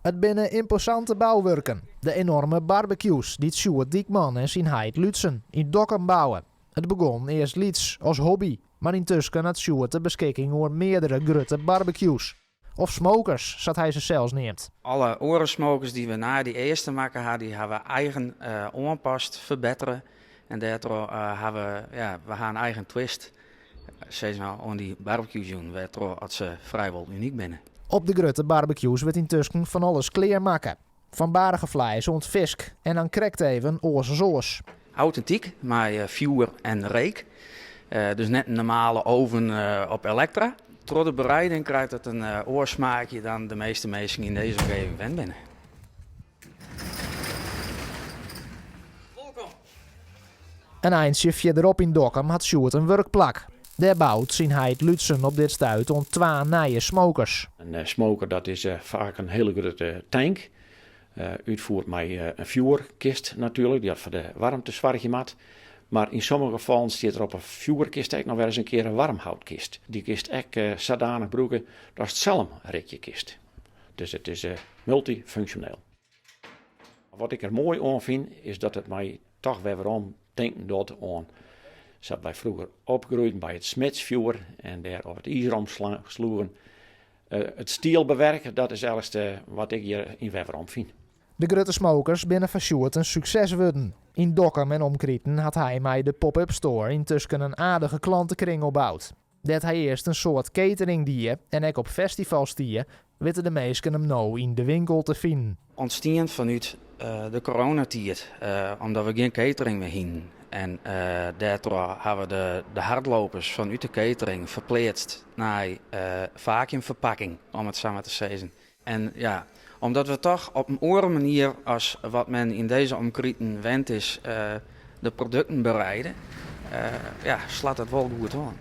It binne ymposante bouwurken, de enorme barbecues dy't Sjoerd Dykman en syn heit Lútsen yn Dokkum bouwe. It begûn earst lyts, as hobby, mar yntusken hat Sjoerd de beskikking oer meardere grutte barbecues. Of smokers, sa't hy se sels neamt. Alle oare smokers dy't we nei dy earste makke ha, dy ha we eigen oanpast, ferbettere. En dêrtroch ha we, ja, we ha in eigen twist sis mar, oan dy barbecues jûn, wêrtroch at se frijwol unyk binne. Op de grutte barbecues wurdt yntusken fan alles klearmakke. Fan bargefleis oant fisk en dan krekt even oars as oars. Autentyk, mei fjoer en reek. Dus net in normale oven op elektra. Troch de bereiding krijt it in oar smaakje dan de measte minsken yn dizze omgeving wend binne. In eintsje fierderop yn Dokkum hat Sjoerd in wurkplak. Dêr bout syn heit Lútsen op dit stuit oan twa nije smokers. In smoker dat is faak in hiele grutte tank. Útfierd mei in fjoerkist natuerlik, dy't foar de waarmte soargje moat. Mar yn sommige gefallen stiet der op 'e fjoerkist ek noch wer ris in kear in waarmhoutkist. Dy kinst ek sadanich brûke datst selm rikje kinst. Dus it is multyfunksjoneel. Wat ik der moai oan fyn is dat it my toch wer werom tinken docht oan sa't wy froeger opgroeiden by it smidsfjoer en dêr op it izer omsloegen. It stielbewerk, dat is alles wat ik hjir yn wer werom fyn. De grutte smokers binne foar Sjoerd in sukses wurden. Yn Dokkum en omkriten hat hy mei de pop-up store yntusken in aardige klantekring opboud. Dêr't hy earst in soad catering die en ek op festivals stie, witte de minsken him no yn de winkel te finen. Ûntstien fanút de coronatiid, omdat we gjin catering mear hienen. En dêrtroch ha we de hardlopers fanút de catering ferpleatst nei vacuümferpakking, om it sa mar te sizzen. En ja, omdat we toch op in oare manier as wat men yn dizze omkriten wend is de produkten bereide, ja, slacht it wol goed oan.